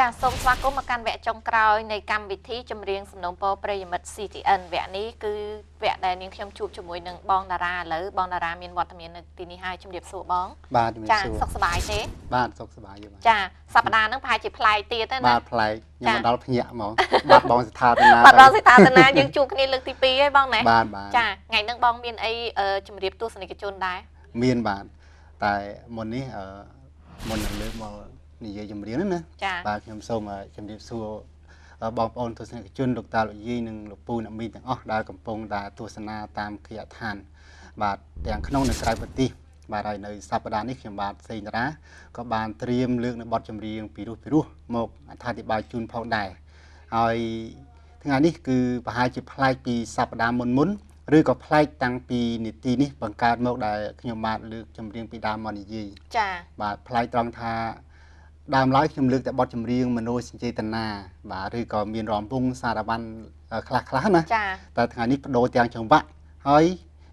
ចាសសូមស្វាគមន៍មកកាន់វគ្គចុងក្រោយនៃកម្មវិធីចម្រៀងសំណូមពរប្រិយមិត្ត CTN វគ្គនេះគឺវគ្គដែលនាងខ្ញុំជួបជាមួយនឹងបងតារាឥឡូវបងតារាមានវត្តមាននៅទីនេះហើយជំរាបសួរបង បាទជំរាប ចា សួរ សុខសប្បាយទេ បាទសុខសប្បាយទេបាទ ចាសប្តាហ៍ហ្នឹងប្រហែលជាប្លែកទៀតទេណា បាទប្លែកខ្ញុំមកដល់ភ្ញាក់ហ្មងបាទបងសិដ្ឋាតនា បាទបងសិដ្ឋាតនាយើងជួបគ្នាលើកទី2ហើយបងណា បាទបាទ ចាថ្ងៃហ្នឹងបងមានអីជម្រាបទស្សនិកជនដែរ មានបាទតែមុននេះមុននឹងលើកមកនិយាយចម្រៀងហ្នឹងណា ចា បាទខ្ញុំសូមជម្រាបសួរបងប្អូនទស្សនិកជនលោកតាលោកយាយនិងលោកពូអ្នកមីងទាំងអស់ដែលកំពុងតែទស្សនាតាមគយដ្ឋានបាទទាំងក្នុងនិងក្រៅប្រទេសបាទហើយនៅសប្តាហ៍នេះខ្ញុំបាទសេងតារាក៏បានត្រៀមលើកនៅបទចម្រៀងពីរោះពីរោះមកអត្ថាធិប្បាយជូនផងដែរហើយថ្ងៃនេះគឺប្រហែលជាប្លែកពីសប្តាហ៍មុនមុនឬក៏ប្លែកតាំងពីនីតិនេះបង្កើតមកដែលខ្ញុំបាទលើកចម្រៀងពីដើមមកនិយាយ ចា បាទប្លែកត្រង់ថាដើមឡើយខ្ញុំលើកតែបទចម្រៀងមនោសញ្ចេតនាបាទឬក៏មានរំពងសារវ័នខ្លះខ្លះណា ចា តែថ្ងៃនេះបដូរទាំងចង្វាក់ហើយ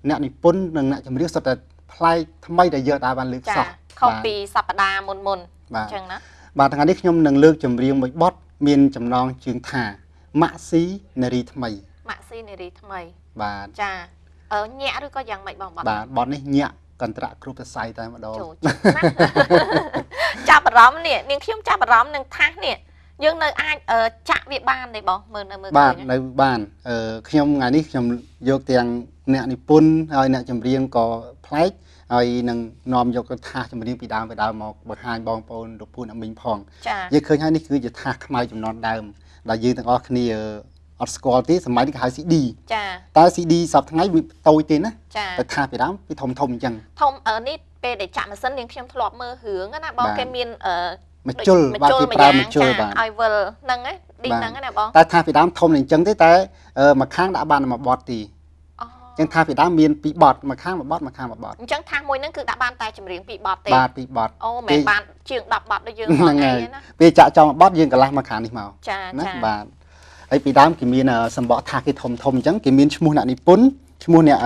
អ្នកនិពន្ធនិងអ្នកចម្រៀងសុទ្ធតែប្លែកថ្មីដែលយកដើមបានលើក ចា សោះ ខុសពីសប្តាហ៍មុនមុន បាទ អញ្ចឹងណា បាទថ្ងៃនេះខ្ញុំនឹងលើកចម្រៀងមួយបទមានចំណងជើងថាម៉ាក់ស៊ីនារីថ្មី ម៉ាក់ស៊ីនារីថ្មី បាទ ចាញាក់ឬក៏យ៉ាងម៉េចបងបទ បាទបទនេះញាក់កន្ត្រាក់គ្រប់សរសៃតែម្ដង ចូលចិត្តណាស់ ចាប់អារម្មណ៍នេះនាងខ្ញុំចាប់អារម្មណ៍នឹងថាសនេះយើងនៅអាចចាក់វាបានទេបងមើលនៅមើលឃើញ បាទនៅបានខ្ញុំថ្ងៃនេះខ្ញុំយកទាំងអ្នកនិពន្ធហើយអ្នកចម្រៀងក៏ប្លែកហើយនឹងនាំយកថាសចម្រៀងពីដើមពីដើមមកបង្ហាញបងប្អូនលោកពូអ្នកមីងផង ចា យើងឃើញហើយនេះគឺជាថាសខ្មៅចំនួនដើមដែលយើងទាំងអស់គ្នាអត់ស្គាល់ទេសម័យនេះគេហៅ CD ចា តើ CD សប្តាហ៍ថ្ងៃវាតូចទេណា ចា តែថាសពីដើមវាធំធំអញ្ចឹង ធំនេះពេលដែលចាក់ម៉ាស៊ីននាងខ្ញុំធ្លាប់មើលរឿងណាបង បាទ គេមាន មជុលបាទគេប្រើមជុលបាទ ឲ្យវិលហ្នឹងឯងឌី បាទ ហ្នឹងណាបង តែថាសពីដើមធំនឹងអញ្ចឹងទេតែម្ខាងដាក់បានតែមួយបទទេ អូ អញ្ចឹងថាសពីដើមមានពីរបទម្ខាងមួយបទម្ខាងមួយបទ អញ្ចឹងថាសមួយហ្នឹងគឺដាក់បានតែចម្រៀងពីរបទទេ បាទពីរបទ អូមិនមែនបានជាង10បទដូចយើង ហ្នឹង ថ្ងៃ ហើយ ណា ពេលចាក់ចំមួយបទយើងកន្លះមកខាងនេះមក ចា ណា ចា បាទហើយពីដើមគេមានសម្បកថាសគេធំធំអញ្ចឹងគេមានឈ្មោះអ្នកនិពន្ធឈ្មោះអ្នក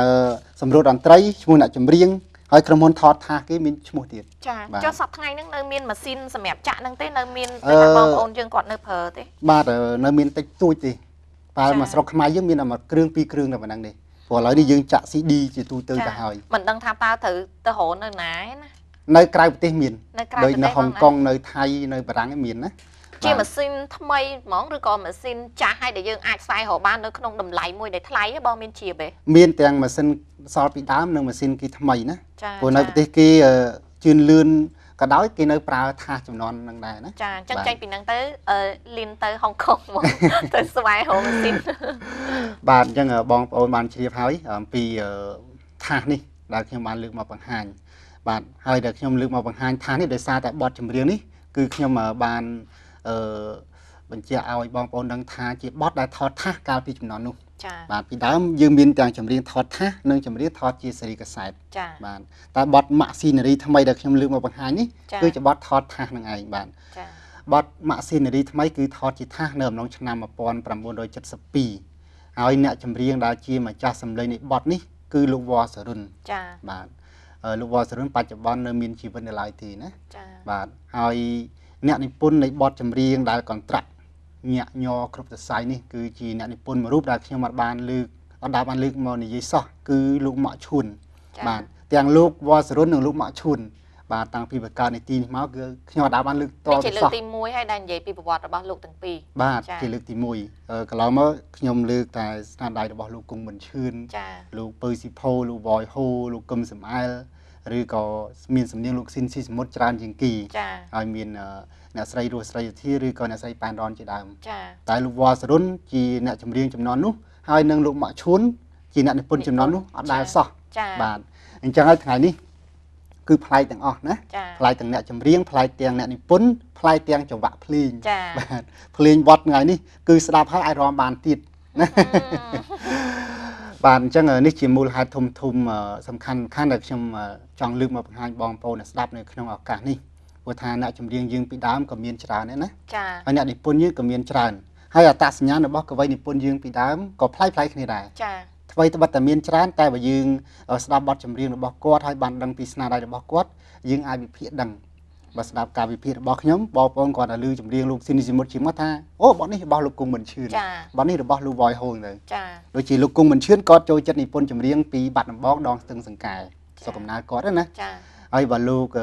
សម្រួលតន្ត្រីឈ្មោះអ្នកចម្រៀងហើយក្រុមហ៊ុនថតថាសគេមានឈ្មោះទៀត ចា បាទ ចុះសប្តាហ៍ថ្ងៃហ្នឹងនៅមានម៉ាស៊ីនសម្រាប់ចាក់ហ្នឹងទេនៅមាន អឺ តែបងប្អូនយើងគាត់នៅប្រើទេ បាទនៅមានតិចតួចទេបើ ចា មកស្រុកខ្មែរយើងមានតែមួយគ្រឿងពីរគ្រឿងតែប៉ុណ្្នឹងទេព្រោះឥឡូវនេះយើងចាក់ CD ជាទូទៅទៅហើយ មិនដឹងថាតើត្រូវទៅរកនៅណាឯណា នៅក្រៅប្រទេសមាន នៅក្រៅ ដូច ប្រទេស នៅហុងកុងនៅថៃនៅបារាំងឯងមានណា ជាម៉ាស៊ីនថ្មីហ្មងឬក៏ម៉ាស៊ីនចាស់ហើយដែលយើងអាចផ្សាយរកបាននៅក្នុងតម្លៃមួយដែលថ្លៃហ៎បងមានជាបទេ មានទាំងម៉ាស៊ីនសល់ពីដើមនិងម៉ាស៊ីនគេថ្មីណា ចា ព្រោះនៅប្រទេសគេជឿនលឿនក៏ដោយគេនៅប្រើថាសចំនួនហ្នឹងដែរណា ចាអញ្ចឹង បាទ ចេញពីហ្នឹងទៅលីនទៅហុងកុងហ្មង ទៅស្វែងរកម៉ាស៊ីន បាទអញ្ចឹងបងប្អូនបានជ្រាបហើយអំពីថាសនេះដែលខ្ញុំបានលើកមកបង្ហាញបាទហើយដែលខ្ញុំលើកមកបង្ហាញថាសនេះដោយសារតែបទចម្រៀងនេះគឺខ្ញុំបានអឺបញ្ជាក់ឲ្យបងប្អូនដឹងថាជាបទដែលថតថាសកាលពីជំនាន់នោះ ចា បាទពីដើមយើងមានទាំងចម្រៀងថតថាសនិងចម្រៀងថតជាសេរីកាសែត ចា បាទតែបទម៉ាក់ស៊ីនារីថ្មីដែលខ្ញុំលើកមកបង្ហាញនេះ ចា គឺជាបទថតថាសនឹងឯងបាទ ចា បទម៉ាក់ស៊ីនារីថ្មីគឺថតជាថាសនៅអំឡុងឆ្នាំ1972ហើយអ្នកចម្រៀងដែលជាម្ចាស់សម្លេងនៃបទនេះគឺលោកវ៉សរុន ចា បាទលោកវ៉សរុនបច្ចុប្បន្ននៅមានជីវិតនៅឡើយទេណា ចា បាទហើយអ្នកនិពន្ធនៃបទចម្រៀងដែលកន្ត្រាក់ញាក់ញ័រគ្រប់សរសៃនេះគឺជាអ្នកនិពន្ធមួយរូបដែលខ្ញុំអត់បានលើកអត់ដែលបានលើកមកនិយាយសោះគឺលោកម៉ាក់ឈួន ចា បាទទាំងលោកវ៉សរុននិងលោកម៉ាក់ឈួនបាទតាំងពីបង្កើតនីតិនេះមកគឺខ្ញុំអត់ដែលបានលើកត នេះជា ទៅសោះ លើកទី1ហើយដែលនិយាយពីប្រវត្តិរបស់លោកទាំងពីរ បាទ ចា ជាលើកទី1កន្លងមកខ្ញុំលើកតែស្នាដៃរបស់លោកគង់ប៊ុនឈឿន ចា លោកពៅស៊ីផូលោកវយហូលោកកឹមសំអែលឬក៏មានសំនៀងលោកស៊ីនស៊ីសមុទ្រច្រើនជាងគី ចា ហើយមានអ្នកស្រីរស់ស្រីយុធាឬក៏អ្នកស្រីប៉ែនរនជាដើម ចា តែលោកវ៉ាសរុនជាអ្នកចម្រៀងចំនួននោះហើយនិងលោកម៉ាក់ឈួនជាអ្នកនិពន្ធចំនួននោះអត់ដែលសោះ ចា បាទអញ្ចឹងហើយថ្ងៃនេះគឺប្លែកទាំងអស់ណា ចា ប្លែកទាំងអ្នកចម្រៀងប្លែកទាំងអ្នកនិពន្ធប្លែកទាំងចង្វាក់ភ្លេង ចា បាទភ្លេងវត្តថ្ងៃនេះគឺស្ដាប់ហើយអាចរាំបានទៀតណាបាទអញ្ចឹងនេះជាមូលហេតុធំធំសំខាន់សំខាន់ដែលខ្ញុំចង់លើកមកបង្ហាញបងប្អូនអ្នកស្ដាប់នៅក្នុងឱកាសនេះព្រោះថាអ្នកចម្រៀងយើងពីដើមក៏មានច្រើនដែរណា ចា ហើយអ្នកនិពន្ធយើងក៏មានច្រើនហើយអត្តសញ្ញាណរបស់កវីនិពន្ធយើងពីដើមក៏ប្លែកៗគ្នាដែរ ចា អ្វីត្បិតតែមានច្រើនតែបើយើងស្ដាប់បទចម្រៀងរបស់គាត់ហើយបានដឹងពីស្នាដៃរបស់គាត់យើងអាចវិភាគដឹង បើស្ដាប់ការវិភាគរបស់ខ្ញុំបងប្អូនគាត់តែឮចម្រៀងលោកស៊ីនស៊ីមុតជាមកថាអូបទនេះរបស់លោកគង់មិនឈឿនបទនេះរបស់លោកវយហូងទៅដូចជាលោកគង់មិនឈឿនគាត់ចូលចិត្តនិពន្ធចម្រៀងពីបាត់ដំបងដងស្ទឹងសង្កែស្រុកកំណើតគាត់ណាហើយបើលោក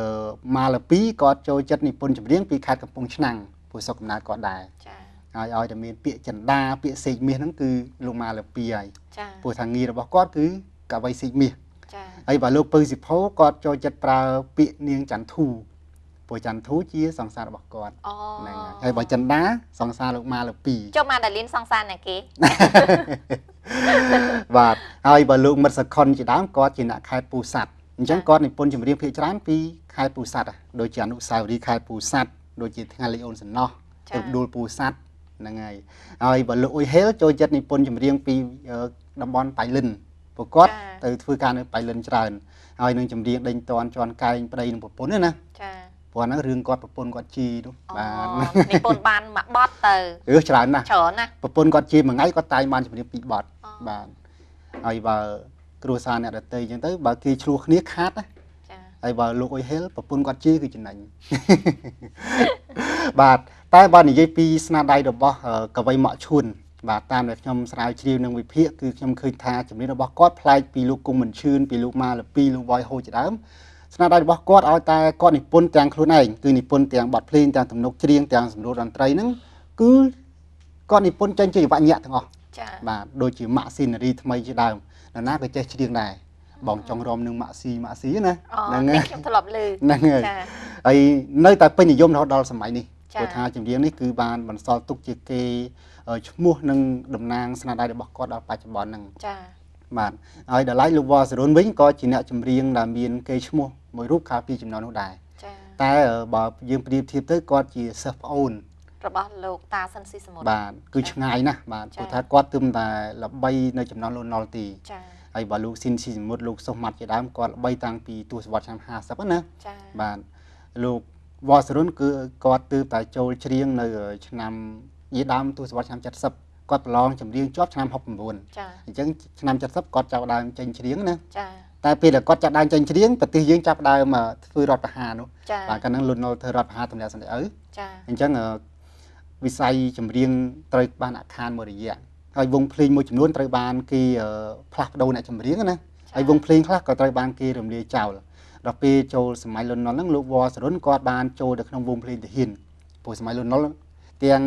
ម៉ាឡាពីគាត់ចូលចិត្តនិពន្ធចម្រៀងពីខេត្តកំពង់ឆ្នាំងព្រោះស្រុកកំណើតគាត់ដែរហើយឲ្យតែមានពាក្យចិន្តាពាក្យសេកមាសហ្នឹងគឺលោកម៉ាឡាពីហើយព្រោះថាងាររបស់គាត់គឺកវីសេកមាសហើយបើលោកពៅសិភោគាត់ចូលចិត្តប្រើពាក្យនាងចន្ទធូព្រោះចន្ទធូជាសង្សាររបស់គាត់ហ្នឹងហើយបើចិន្តាសង្សារលោកម៉ាឡាពីចុះម៉ាដាលីនសង្សារណាគេបាទហើយបើលោកមិត្តសខុនជាដើមគាត់ជាអ្នកខេត្តពោធិ៍សាត់អញ្ចឹងគាត់និពន្ធចម្រៀងភាគច្រើនពីខេត្តពោធិ៍សាត់ដូចជាអនុស្សាវរីយ៍ខេត្តពោធិ៍សាត់ដូចជាថ្ងៃលេខអូនសំណោះទៅដួលពោធិ៍សាត់ហ្នឹងហើយហើយបើលោកអ៊ុយហេលចូលចិត្តនិពន្ធចម្រៀងពីតំបន់បៃលិនព្រោះគាត់ទៅធ្វើការនៅបៃលិនច្រើនហើយនឹងចម្រៀងដេញតនជន់កែងប្តីនឹងប្រពន្ធណាចាព្រោះហ្នឹងរឿងគាត់ប្រពន្ធគាត់ជីនោះបាទនិពន្ធបានមួយបទទៅច្រើនណាស់ប្រពន្ធគាត់ជីមួយថ្ងៃគាត់តែងបានចម្រៀងពីរបទបាទហើយបើគ្រួសារអ្នកដទៃអញ្ចឹងទៅបើគេឆ្លោះគ្នាខាតណាចាហើយបើលោកអ៊ុយហេលប្រពន្ធគាត់ជីគឺចំណេញបាទតែបើនិយាយពីស្នាដៃរបស់កវីម៉ាក់ឈួនបាទតាមដែលខ្ញុំស្រាវជ្រាវនឹងវិភាគគឺខ្ញុំឃើញថាចម្រៀងរបស់គាត់ប្លែកពីលោកគង់មិនឈឿនពីលោកម៉ាឡាពីលោកវយហូជាដើមស្នាដៃរបស់គាត់ឲ្យតែគាត់និពន្ធទាំងខ្លួនឯងគឺនិពន្ធទាំងបទភ្លេងទាំងទំនុកច្រៀងទាំងសម្រួលតន្ត្រីហ្នឹងគឺគាត់និពន្ធចេញជាវញ្ញៈទាំងអស់បាទដូចជាម៉ាក់ស៊ីនារីថ្មីជាដើមនរណាក៏ចេះច្រៀងដែរបងចង់រំនឹងម៉ាក់ស៊ីម៉ាក់ស៊ីណាហ្នឹងហើយខ្ញុំធ្លាប់ឮហ្នឹងហើយហើយនៅតែពេញនិយមរហូតដល់សម័យនេះព្រោះថាចម្រៀងនេះគឺបានបន្សល់ទុកជាគេឈ្មោះនិងតំណាងស្នាដៃរបស់គាត់ដល់បច្ចុប្បន្នហ្នឹងចាបាទហើយដល់ឡែកលោកវ៉សរុនវិញក៏ជាអ្នកចម្រៀងដែលមានគេឈ្មោះមួយរូបកាលពីចំនួននោះដែរតែបើយើងប្រៀបធៀបទៅគាត់ជាសិស្សប្អូនរបស់លោកតាសិនស៊ីសមុទ្របាទគឺឆ្ងាយណាស់បាទព្រោះថាគាត់ទើបតែល្បីនៅចំនួនលោកណុលទីចាហើយបើលោកស៊ីនស៊ីសមុទ្រលោកសុសម៉ាត់ជាដើមគាត់ល្បីតាំងពីទសវត្សរ៍ឆ្នាំ50ណាបាទលោកវ៉សរុនគឺគាត់ទើបតែចូលច្រៀងនៅឆ្នាំយីដើមទសវត្សរ៍ឆ្នាំ70គាត់ប្រឡងចម្រៀងជាប់ឆ្នាំ69អញ្ចឹងឆ្នាំ70គាត់ចាប់ដើមចេញច្រៀងណាចាតែពេលដែលគាត់ចាប់ដើមចេញច្រៀងប្រទេសយើងចាប់ដើមធ្វើរដ្ឋប្រហារនោះបាទកាលហ្នឹងលន់នល់ធ្វើរដ្ឋប្រហារទម្លាក់សន្តិឪចាអញ្ចឹងវិស័យចម្រៀងត្រូវបានអាខានមួយរយៈហើយវងភ្លេងមួយចំនួនត្រូវបានគេផ្លាស់ប្ដូរអ្នកចម្រៀងណាហើយវងភ្លេងខ្លះក៏ត្រូវបានគេរំលាយចោលដល់ពេលចូលសម័យលន់នល់ហ្នឹងលោកវ៉សរុនគាត់បានចូលទៅក្នុងវងភ្លេងទាហានព្រោះសម័យលន់នល់ទាំង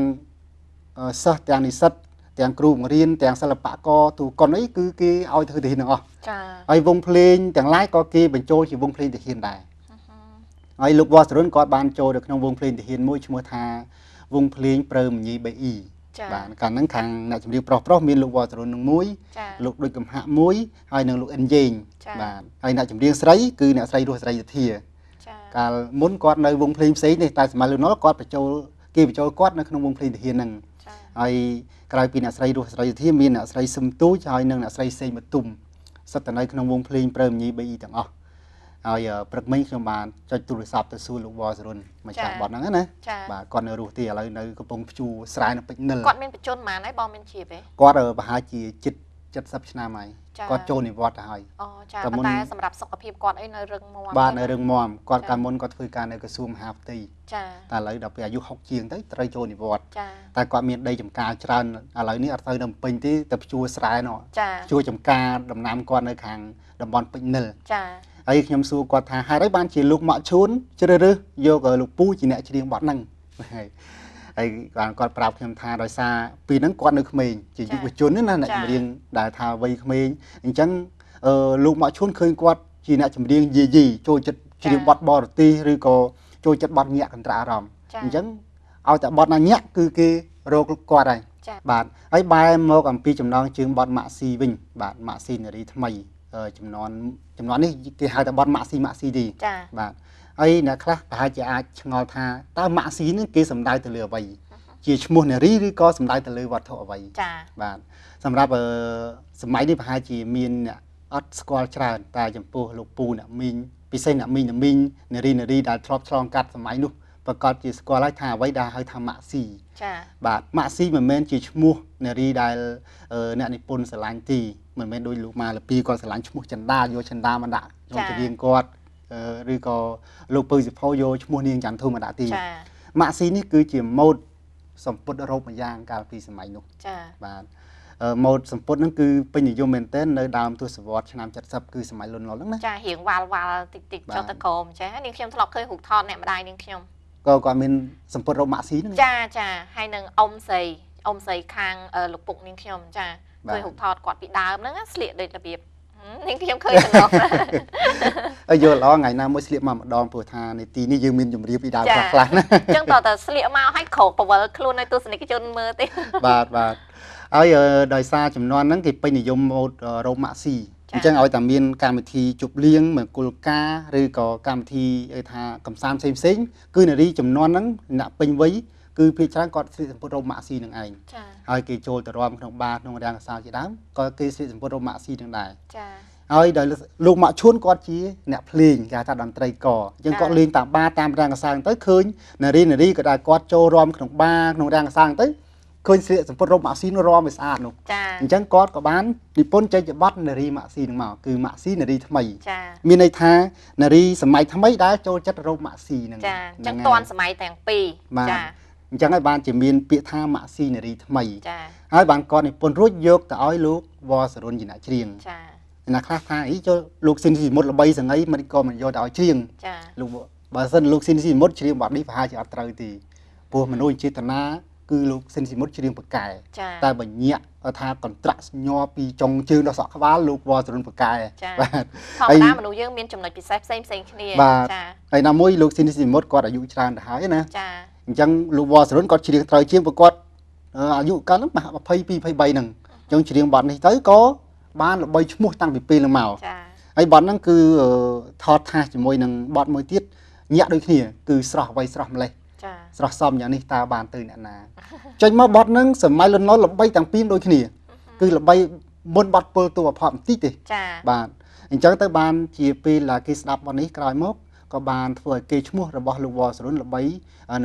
សិស្សទាំងនិស្សិតទាំងគ្រូបង្រៀនទាំងសិល្បករទូកុនអីគឺគេឲ្យធ្វើទាហានទាំងអស់ចាហើយវងភ្លេងទាំងឡាយក៏គេបញ្ចូលជាវងភ្លេងទាហានដែរហើយលោកវ៉សរុនគាត់បានចូលទៅក្នុងវងភ្លេងទាហានមួយឈ្មោះថាវងភ្លេងព្រៅមញីបេអ៊ីបាទកាលហ្នឹងខាងអ្នកចម្រៀងប្រុសមានលោកវ៉សរុននឹងមួយលោកដូចកំហាក់មួយហើយនិងលោកអិនយេងបាទហើយអ្នកចម្រៀងស្រីគឺអ្នកស្រីរស់ស្រីសធាកាលមុនគាត់នៅវងភ្លេងផ្សេងនេះតែសម័យលោកណុលគាត់បញ្ចូលគេបញ្ចូលគាត់នៅក្នុងវងភ្លេងទាហានហ្នឹងហើយក្រៅពីអ្នកស្រីរស់ស្រីសធាមានអ្នកស្រីសឹមទូចហើយនិងអ្នកស្រីសេងមទុំសុទ្ធតែនៅក្នុងវងភ្លេងព្រៅមញីបេអ៊ីទាំងអស់ហើយព្រឹកមិញខ្ញុំបានចុចទូរស័ព្ទទៅសួរលោកវ៉សរុនម្ចាស់បទហ្នឹងណាបាទគាត់នៅរស់ទេឥឡូវនៅកំពុងភ្ជួរស្រែនៅពេជ្រនិលគាត់មានបច្ចុប្បន្នប៉ុន្មានហើយបងមានជាទេគាត់ប្រហែលជាជិត70ឆ្នាំហើយគាត់ចូលនិវត្តន៍ទៅហើយអូចាប៉ុន្តែសម្រាប់សុខភាពគាត់អីនៅរឹងមាំបាទនៅរឹងមាំគាត់កាលមុនគាត់ធ្វើការនៅក្រសួងមហាផ្ទៃចាតែឥឡូវដល់ពេលអាយុ60ជាងទៅត្រូវចូលនិវត្តន៍តែគាត់មានដីចំការច្រើនឥឡូវនេះអត់ទៅនៅពេញទេទៅភ្ជួរស្រែនោះភ្ជួរចំការដំណាំគាត់នៅខាងតំបន់ពេជ្រនិលចាហើយខ្ញុំសួរគាត់ថាហេតុអីបានជាលោកម៉ាក់ឈួនជ្រើសរើសយកលោកពូជាអ្នកច្រៀងបទហ្នឹងហើយហើយគាត់ប្រាប់ខ្ញុំថាដោយសារពីហ្នឹងគាត់នៅក្មេងជាយុវជនណាអ្នកចម្រៀងដែលថាវ័យក្មេងអញ្ចឹងលោកម៉ាក់ឈួនឃើញគាត់ជាអ្នកចម្រៀងយីយីចូលចិត្តច្រៀងបទបរទេសឬក៏ចូលចិត្តបទញាក់កន្ត្រាក់អារម្មណ៍អញ្ចឹងឲ្យតែបទណាញាក់គឺគេរកគាត់ហើយបាទហើយបែរមកអំពីចំណងជើងបទម៉ាក់ស៊ីវិញបាទម៉ាក់ស៊ីនារីថ្មីចំនួននេះគេហៅថាបទម៉ាក់ស៊ីម៉ាក់ស៊ីទេបាទហើយអ្នកខ្លះប្រហែលជាអាចឆ្ងល់ថាតើម៉ាក់ស៊ីនេះគេសំដៅទៅលើអ្វីជាឈ្មោះនារីឬក៏សំដៅទៅលើវត្ថុអ្វីចាបាទសម្រាប់សម័យនេះប្រហែលជាមានអ្នកអត់ស្គាល់ច្រើនតែចំពោះលោកពូអ្នកមីងពិសេសអ្នកមីងអ្នកមីងនារីនារីដែលធ្លាប់ឆ្លងកាត់សម័យនោះប្រកាសជាស្គាល់ហើយថាអ្វីដែលហៅថាម៉ាក់ស៊ីចាបាទម៉ាក់ស៊ីមិនមែនជាឈ្មោះនារីដែលអ្នកនិពន្ធស្រឡាញ់ទីមិនមែនដូចលោកម៉ាលពីគាត់ស្រឡាញ់ឈ្មោះចិន្តាយកចិន្តាមកដាក់ក្នុងចម្រៀងគាត់ ឬក៏លោកពៅសិភៅយកឈ្មោះនាងចន្ទធូមកដាក់ទីម៉ាក់ស៊ីនេះគឺជាម៉ូដសម្ពុតរ៉ូបមួយយ៉ាងកាលពីសម័យនោះចាបាទម៉ូដសម្ពុតហ្នឹងគឺពេញនិយមមែនទែននៅដើមទសវត្សរ៍ឆ្នាំ70គឺសម័យលន់នល់ហ្នឹងណាចារៀងវ៉ាល់វ៉ាល់តិចតិចចុះទៅក្រោមចានាងខ្ញុំធ្លាប់ឃើញរូបថតអ្នកម្ដាយនាងខ្ញុំក៏គាត់មានសម្ពុតរ៉ូបម៉ាក់ស៊ីហ្នឹងចាចាហើយនឹងអ៊ំស្រីខាងលោកពុកនាងខ្ញុំចាឃើញរូបថតគាត់ពីដើមហ្នឹងស្លៀកដូចរបៀបនាងខ្ញុំឃើញទាំងអស់ហើយយល់ល្អថ្ងៃណាមួយស្លៀកមកម្ដងព្រោះថានីតិនេះយើងមានជម្រាបពីដើមខ្លះៗណាអញ្ចឹងតើតើស្លៀកមកឲ្យក្រោកពវល់ខ្លួនឲ្យទស្សនិកជនមើលទេបាទបាទហើយដោយសារចំនួនហ្នឹងគេពេញនិយមម៉ូដរ៉ូបម៉ាក់ស៊ីអញ្ចឹងឲ្យតែមានកម្មវិធីជប់លៀងមង្គលការឬក៏កម្មវិធីគេថាកំសាន្តផ្សេងៗគឺនារីចំនួនហ្នឹងអ្នកពេញវ័យគឺភាគច្រើនគាត់ស្លៀកសម្ពុតរ៉ូបម៉ាក់ស៊ីនឹងឯងហើយគេចូលទៅរាំក្នុងបារក្នុងរាំងកសាលជាដើមក៏គេស្លៀកសម្ពុតរ៉ូបម៉ាក់ស៊ីនឹងដែរចាហើយដោយលោកម៉ាក់ឈួនគាត់ជាអ្នកភ្លេងគេថាតន្ត្រីករអញ្ចឹងគាត់លេងតាមបារតាមរាំងកសាលទៅឃើញនារីក៏ដែរគាត់ចូលរាំក្នុងបារក្នុងរាំងកសាលទៅឃើញស្លៀកសម្ពុតរ៉ូបម៉ាក់ស៊ីនោះរាំឲ្យស្អាតនោះអញ្ចឹងគាត់ក៏បាននិពន្ធចេញជាបទនារីម៉ាក់ស៊ីនឹងមកគឺម៉ាក់ស៊ីនារីថ្មីមានន័យថានារីសម័យថ្មីដែលចូលចិត្តរ៉ូបម៉ាក់ស៊ីនឹងចាអញ្ចឹងទាន់សម័យទាំងពីរចាអញ្ចឹងហើយបានជាមានពាក្យថាម៉ាក់ស៊ីនារីថ្មីហើយបានគាត់និពន្ធរួចយកទៅឲ្យលោកវសរុនជាអ្នកច្រៀងចាអ្នកខ្លះថាអីចូលលោកស៊ីនស៊ីមុតល្បីសងៃមិនក៏មិនយកទៅឲ្យច្រៀងលោកបើសិនលោកស៊ីនស៊ីមុតច្រៀងបទនេះប្រហែលជាអត់ត្រូវទេព្រោះមនុស្សចេតនាគឺលោកស៊ីនស៊ីមុតច្រៀងប្រកែតែបើញាក់ថាកន្ត្រាក់ញ័រពីចុងជើងដល់សក់ក្បាលលោកវសរុនប្រកែបាទធម្មតាមនុស្សយើងមានចំណុចពិសេសផ្សេងផ្សេងគ្នាចាហើយណាមួយលោកស៊ីនស៊ីមុតគាត់អាយុច្រើនទៅហើយណាចាអញ្ចឹងលោកវសរុនគាត់ច្រៀងត្រូវជាងព្រោះគាត់អាយុកាលហ្នឹង22 23ហ្នឹងអញ្ចឹងច្រៀងបទនេះទៅក៏បានល្បីឈ្មោះតាំងពីពេលហ្នឹងមកហើយបទហ្នឹងគឺថតថាសជាមួយនឹងបទមួយទៀតញាក់ដូចគ្នាគឺស្រស់អ្វីស្រស់ម្លេះស្រស់សមយ៉ាងនេះតើបានទៅអ្នកណាចេញមកបទហ្នឹងសម័យលន់នល់ល្បីតាំងពីដូចគ្នាគឺល្បីមុនបទពលតួអភ័ព្វបន្តិចទេបាទអញ្ចឹងទៅបានជាពេលដែលគេស្ដាប់បទនេះក្រោយមកក៏បានធ្វើឲ្យគេឈ្មោះរបស់លោកវសរុនល្បី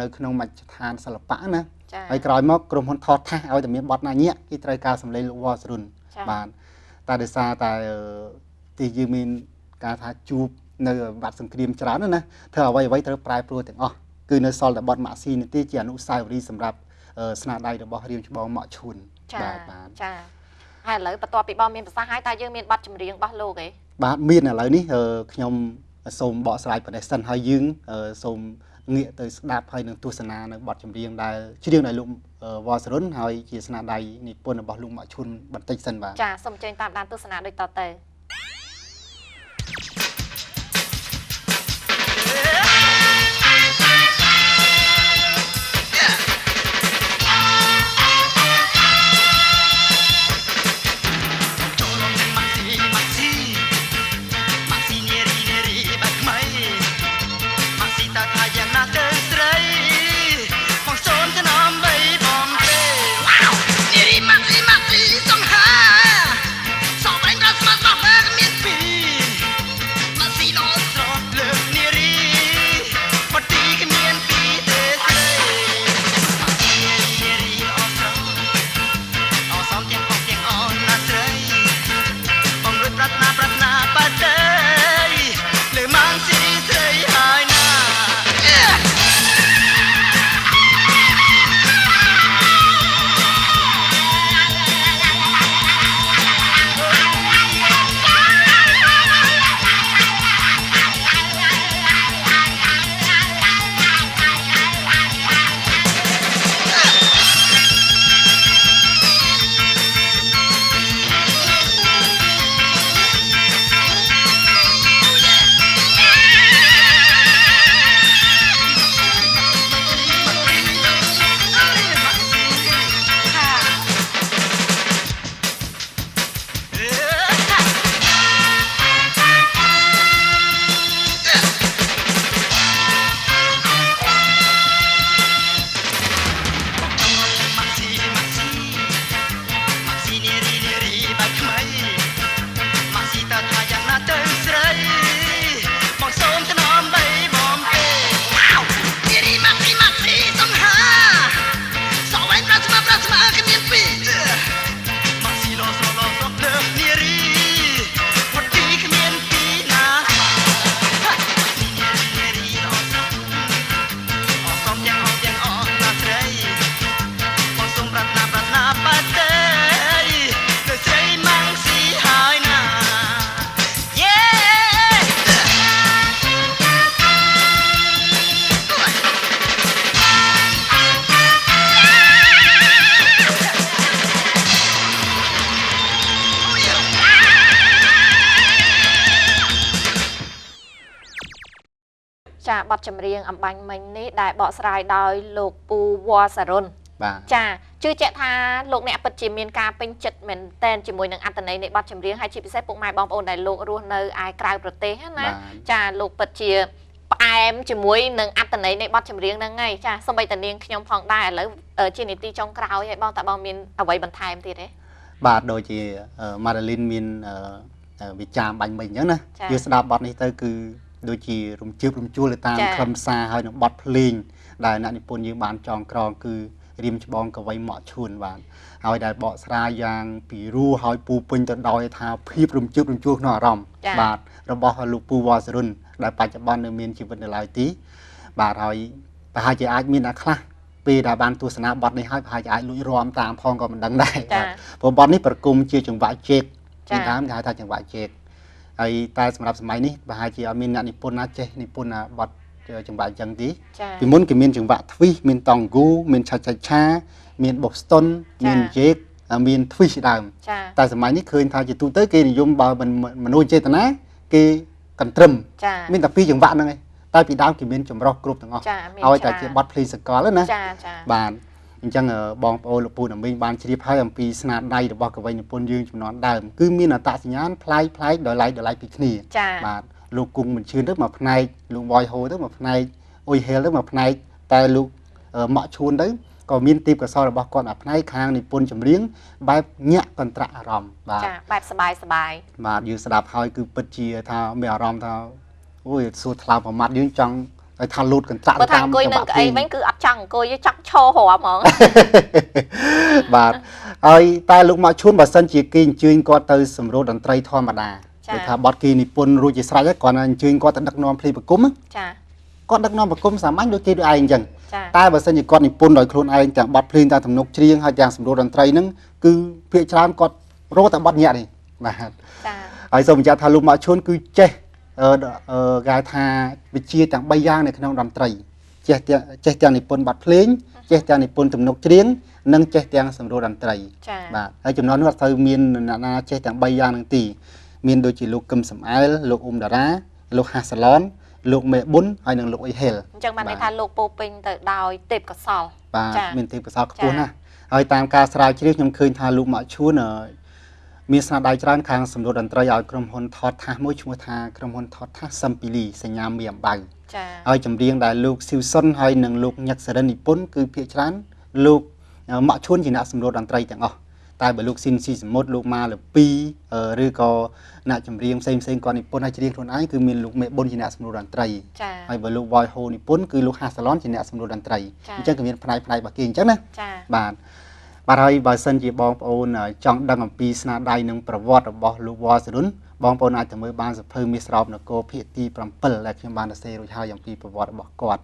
នៅក្នុងមជ្ឈដ្ឋានសិល្បៈណាហើយក្រោយមកក្រុមហ៊ុនថតថាសឲ្យតែមានបទណាញាក់គេត្រូវការសម្លេងលោកវសរុនបាទតែដោយសារតែទីយើងមានការថាជួបនៅបាត់សង្គ្រាមច្រើនណាធ្វើអ្វីត្រូវប្រែប្រួលទាំងអស់គឺនៅសល់តែបទម៉ាក់ស៊ីនេះទេជាអនុស្សាវរីយ៍សម្រាប់ស្នាដៃរបស់រៀមច្បងម៉ាក់ឈួនបាទបាទចាហើយឥឡូវបន្ទាប់ពីបងមានប្រសាសន៍ហើយតើយើងមានបទចម្រៀងរបស់លោកទេបាទមានឥឡូវនេះខ្ញុំសូមបកស្រាយប៉ុណ្ណេះសិនហើយយើងសូមងាកទៅស្ដាប់ហើយនឹងទស្សនានៅបទចម្រៀងដែលច្រៀងដោយលោកវសរុនហើយជាស្នាដៃនិពន្ធរបស់លោកម៉ាក់ឈួនបន្តិចសិនបាទចាសូមអញ្ជើញតាមដានទស្សនាដូចតទៅ Maxi, ចាបទចម្រៀងអំបញ្ញមិញនេះដែលបកស្រាយដោយលោកពូវ៉ាសារុន បាទ ចាជឿជាក់ថាលោកអ្នកពិតជាមានការពេញចិត្តមែនតែនជាមួយនឹងអត្ថន័យនៃបទចម្រៀងហើយជាពិសេសពុកម៉ែបងប្អូនដែលលោករស់នៅឯក្រៅប្រទេសណាចាលោកពិតជាផ្អែមជាមួយនឹងអត្ថន័យនៃបទចម្រៀងហ្នឹងហើយចាសូម្បីតែនាងខ្ញុំផងដែរឥឡូវជានីតិចុងក្រោយហើយបងតើបងមានអ្វីបន្ថែមទៀតទេ បាទដូចជាម៉ារ៉ាលីនមានវិចារបាញ់មិញអញ្ចឹងណាយើងស្ដាប់បទនេះទៅគឺដូចជារំជើបរំជួលទៅតាមខ្លឹមសារហើយនឹងបទភ្លេងដែលអ្នកនិពន្ធយើងបានចងក្រងគឺរៀមច្បងកវីម៉ាក់ឈួនបាទហើយដែលបកស្រាយយ៉ាងពីរោះហើយពូពេញទៅដោយថាភាពរំជើបរំជួលក្នុងអារម្មណ៍បាទរបស់លោកពូវ៉ាសរុនដែលបច្ចុប្បន្ននៅមានជីវិតនៅឡើយទីបាទហើយប្រហែលជាអាចមានអ្នកខ្លះពេលដែលបានទស្សនាបទនេះហើយប្រហែលជាអាចលួចរាំតាមផងក៏មិនដឹងដែរបាទព្រោះបទនេះប្រគំជាចង្វាក់ជែកពីដើមគេហៅថាចង្វាក់ជែកហើយតែសម្រាប់សម័យនេះប្រហែលជាអត់មានអ្នកនិពន្ធណាចេះនិពន្ធណាបទចង្វាក់អញ្ចឹងទេពីមុនគេមានចង្វាក់ទ្វីសមានតង់ហ្គូមានឆាឆាឆាមានបូស្តុនមានជែកមានទ្វីសដើមតែសម័យនេះឃើញថាជាទូទៅគេនិយមបើមិនមនោចេតនាគេកន្ទ្រឹមមានតែពីរចង្វាក់ហ្នឹងឯងតែពីដើមគេមានចម្រុះគ្រប់ទាំងអស់ឲ្យតែជាបទភ្លេងសកលណាបាទអញ្ចឹងបងប្អូនលោកពូណាមីងបានជ្រាបហើយអំពីស្នាដៃរបស់កវីនិពន្ធយើងជំនាន់ដើមគឺមានអត្តសញ្ញាណប្លែកប្លែកដោយឡែកដោយឡែកពីគ្នាបាទលោកគង់មិនឈឿនទៅមួយផ្នែកលោកវ៉យហូទៅមួយផ្នែកអ៊ុយហេលទៅមួយផ្នែកតែលោកម៉ាក់ឈួនទៅក៏មានទីបកសលរបស់គាត់មួយផ្នែកខាងនិពន្ធចម្រៀងបែបញាក់កន្ត្រាក់អារម្មណ៍បាទចាបែបសប្បាយសប្បាយបាទយើងស្ដាប់ហើយគឺពិតជាថាមានអារម្មណ៍ថាអូយសួរថ្លើមប្រមាត់យើងចង់ឲ្យថាលូតកន្ត្រាក់តាមអង្គុយនឹងកៅអីវិញគឺអត់ចង់អង្គុយទេចង់ឈររាំហ្មង បាទហើយតែលោកម៉ាក់ឈួនបើសិនជាគេអញ្ជើញគាត់ទៅសម្រួលតន្ត្រីធម្មតាគេថាបទគេនិពន្ធរួចជាស្រេចហើយគាត់អញ្ជើញគាត់ទៅដឹកនាំភ្លេងប្រគំចាគាត់ដឹកនាំប្រគំសាមញ្ញដូចគេដូចឯងអញ្ចឹងតែបើសិនជាគាត់និពន្ធដោយខ្លួនឯងទាំងបទភ្លេងទាំងទំនុកច្រៀងហើយទាំងសម្រួលតន្ត្រីហ្នឹងគឺភាគច្រើនគាត់រកតែបទញាក់នេះបាទចាហើយសូមបញ្ជាក់ថាលោកម៉ាក់ឈួនគឺចេះគេហៅថាវិជ្ជាទាំង3យ៉ាងនៅក្នុងតន្ត្រីចេះទាំងនិពន្ធបទភ្លេងចេះទាំងនិពន្ធទំនុកច្រៀងនិងចេះទាំងសម្រួលតន្ត្រីបាទហើយចំណងនោះអត់ត្រូវមានអ្នកណាចេះទាំង3យ៉ាងហ្នឹងទីមានដូចជាលោកកឹមសំអែលលោកអ៊ុំតារាលោកហាសាឡនលោកមេប៊ុនហើយនិងលោកអ៊ីហេលអញ្ចឹងបានន័យថាលោកពោពេញទៅដោយទេពកោសលបាទមានទេពកោសលខ្ពស់ណាស់ហើយតាមការស្រាវជ្រាវខ្ញុំឃើញថាលោកម៉ាក់ឈួនមានស្នាដៃច្រើនខាងសម្រួលតន្ត្រីឲ្យក្រុមហ៊ុនថតថាសមួយឈ្មោះថាក្រុមហ៊ុនថតថាសសឹមពីលីសញ្ញាមីអំបៅចាហើយចម្រៀងដែលលោកស៊ីវសុនហើយនិងលោកញឹកសរិននិពន្ធគឺភាគច្រើនលោកម៉ាក់ឈួនជាអ្នកសម្រួលតន្ត្រីទាំងអស់តែបើលោកស៊ីនស៊ីសមុទ្រលោកម៉ាលពីឬក៏អ្នកចម្រៀងផ្សេងផ្សេងគាត់និពន្ធហើយច្រៀងខ្លួនឯងគឺមានលោកមេប៊ុនជាអ្នកសម្រួលតន្ត្រីហើយបើលោកវ៉យហូនិពន្ធគឺលោកហាសាឡនជាអ្នកសម្រួលតន្ត្រីអញ្ចឹងក៏មានផ្នែករបស់គេអញ្ចឹងណាបាទបាទហើយបើសិនជាបងប្អូនចង់ដឹងអំពីស្នាដៃនិងប្រវត្តិរបស់លោកវ៉ាសរុនបងប្អូនអាចទៅមើលបានសភៅមាសស្រោបនគរភាគទី7ដែលខ្ញុំបានសរសេររួចហើយអំពីប្រវត្តិរបស់គាត់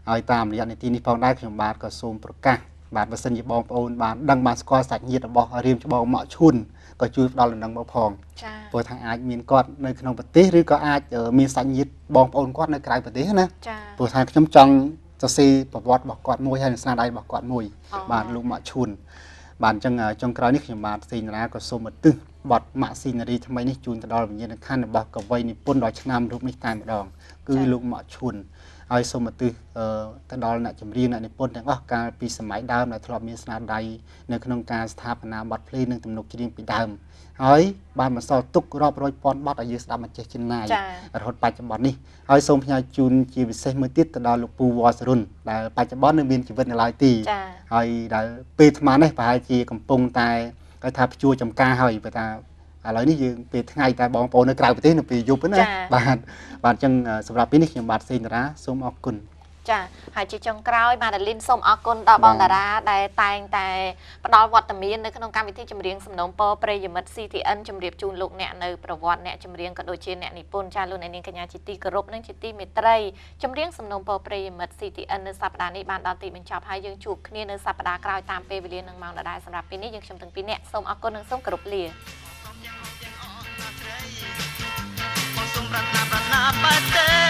ហើយតាមរយៈនីតិនេះផងដែរខ្ញុំបាទក៏សូមប្រកាសបាទបើសិនជាបងប្អូនបានដឹងបានស្គាល់សាច់ញាតិរបស់រៀមច្បងម៉ាក់ឈួនក៏ជួយផ្ដល់ដំណឹងមកផងចាព្រោះថាអាចមានគាត់នៅក្នុងប្រទេសឬក៏អាចមានសាច់ញាតិបងប្អូនគាត់នៅក្រៅប្រទេសណាព្រោះថាខ្ញុំចង់សរសេរប្រវត្តិរបស់គាត់មួយហើយនឹងស្នាដៃរបស់គាត់មួយបាទលោកម៉ាក់ឈួនបាទអញ្ចឹងចុងក្រោយនេះខ្ញុំបាទសេងណាក៏សូមឧទ្ទិសបទម៉ាក់ស៊ីនារីថ្មីនេះជូនទៅដល់វិញ្ញាណក្ខន្ធរបស់កវីនិពន្ធដ៏ឆ្នើមរូបនេះតែម្ដងគឺលោកម៉ាក់ឈួនហើយសូមឧទ្ទិសទៅដល់អ្នកចម្រៀងអ្នកនិពន្ធទាំងអស់កាលពីសម័យដើមដែលធ្លាប់មានស្នាដៃនៅក្នុងការស្ថាបនាបទភ្លេងនិងទំនុកច្រៀងពីដើមហើយបានបន្សល់ទុករាប់រយពាន់បទឲ្យយើងស្ដាប់មិនចេះជិនណាយរហូតបច្ចុប្បន្ននេះហើយសូមផ្ញើជូនជាពិសេសមួយទៀតទៅដល់លោកពូវ៉ាសរុនដែលបច្ចុប្បន្ននៅមានជីវិតនៅឡើយទីហើយដែលពេលអាត្មានេះប្រហែលជាកំពុងតែគេថាភ្ជួរចំការហើយព្រោះថាឥឡូវនេះយើងពេលថ្ងៃតែបងប្អូននៅក្រៅប្រទេសនៅពេលយប់ណាបាទបាទអញ្ចឹងសម្រាប់ពេលនេះខ្ញុំបាទសេងតារាសូមអរគុណ ចាហើយជាចុងក្រោយម៉ាដាលីនសូមអរគុណដល់បងតារាដែលតែងតែផ្ដល់វត្តមាននៅក្នុងកម្មវិធីចម្រៀងសំណូមពរប្រិយមិត្ត CTN ជម្រាបជូនលោកអ្នកនៅប្រវត្តិអ្នកចម្រៀងក៏ដូចជាអ្នកនិពន្ធចាលោកអ្នកនាងកញ្ញាជាទីគោរពនិងជាទីមេត្រីចម្រៀងសំណូមពរប្រិយមិត្ត CTN នៅសប្តាហ៍នេះបានដល់ទីបញ្ចប់ហើយយើងជួបគ្នានៅសប្តាហ៍ក្រោយតាមពេលវេលានិងម៉ោងដដែលសម្រាប់ពេលនេះយើងខ្ញុំទាំងពីរអ្នកសូមអរគុណនិងសូមគោរពលា សូមប្រាថ្នាប្រាថ្នាបែបទេ